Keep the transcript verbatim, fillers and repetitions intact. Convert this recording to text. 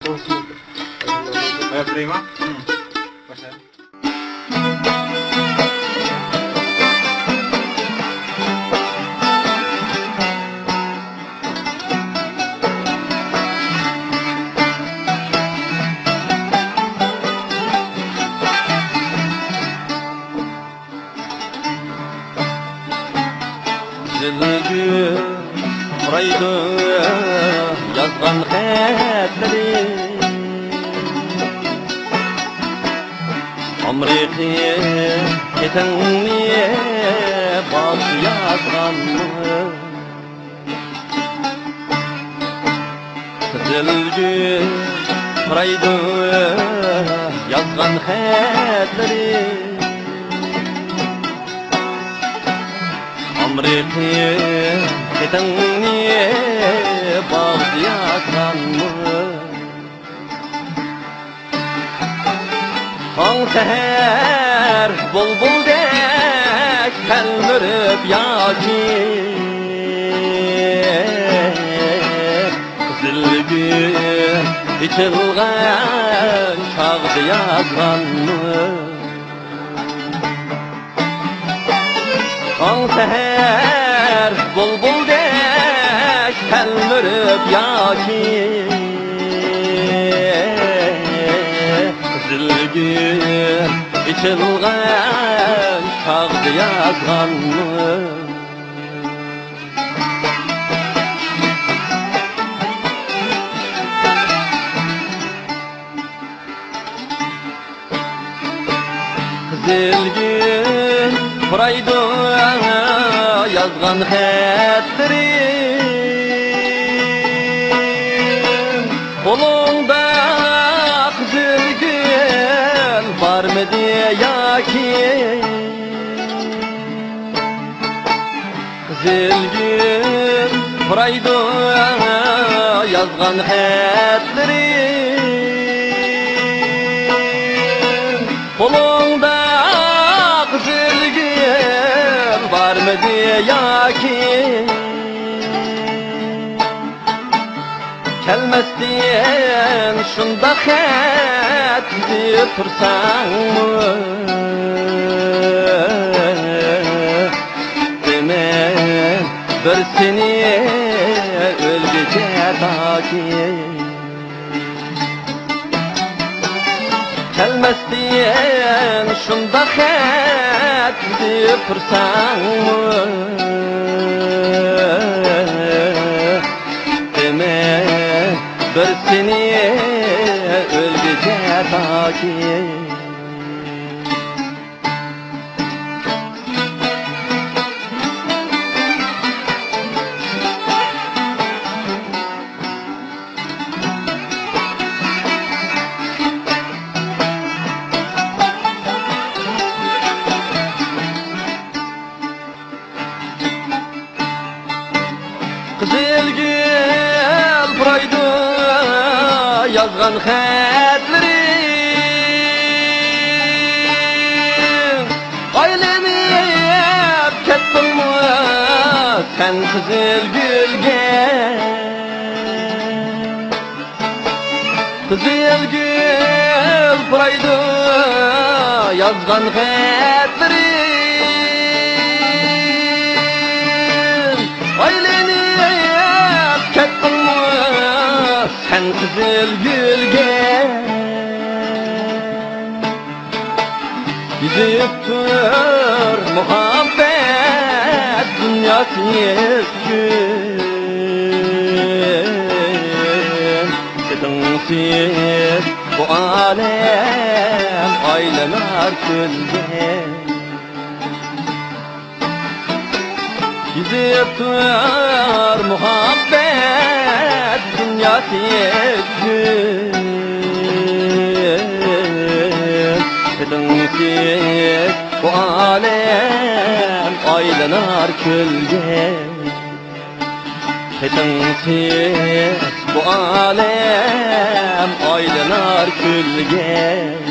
باياپ بېرەيمۇ؟ باشلايلى. زىلگۈل پۇرايدۇ يازغان خەتلىرى. ئامرىقى خېتىڭنى باغدا يازغانمۇ؟ قىزىلگۈل پۇرايدۇ يازغان خەتلىرى. ئامرىقى خېتىڭنى باغدا يازغانمۇ؟ تاڭ سەھەر بۇلبۇلدەك تەلمۈرۈپ ياكى قىزىلگۈل ئېچىلغان چاغدا يازغانمۇ؟ تاڭ سەھەر بۇلبۇلدەك تەلمۈرۈپ ياكى قىزىلگۈل ئېچىلغان چاغدا يازغانمۇ؟ قىزىلگۈل پۇرايدۇ يازغان خەتلىرىم. قولۇڭدا قىزىلگۈل بارمىدى ياكى؟ قىزىلگۈل پۇرايدۇ يازغان خەتلىرىم. قولۇڭدا قىزىلگۈل بارمىدى ياكى؟ كەلمەستىن شۇنداق خەت يېزىپ تۇرساڭمۇ، دېمە بىر سېنى ئۆلگۈچە تاكى. كەلمەستىن شۇنداق خەت يېزىپ تۇرساڭمۇ، دېمە بىر سېنى ئۆلگۈچە تاكى. قىزىلگۈل پۇرايدۇ يازغان خەتلىرىم. ئايلىنىپ كەتتىڭمۇ سەن قىزىلگۈلگە؟ قىزىلگۈل پۇرايدۇ يازغان خەتلىرىم. ئايلىنىپ كەتتىڭمۇ سەن قىزىلگۈلگە؟ يېزىپ تۇر مۇھەببەت دۇنياسى ئۈچۈن. خېتىڭسىز بۇ ئالەم ئايلىنار كۈلگە. يېزىپ تۇر مۇھەببەت دۇنياسى ئۈچۈن. خېتىڭسىز بۇ ئالەم ئايلىنار كۈلگە. خېتىڭسىز بۇ ئالەم ئايلىنار كۈلگە.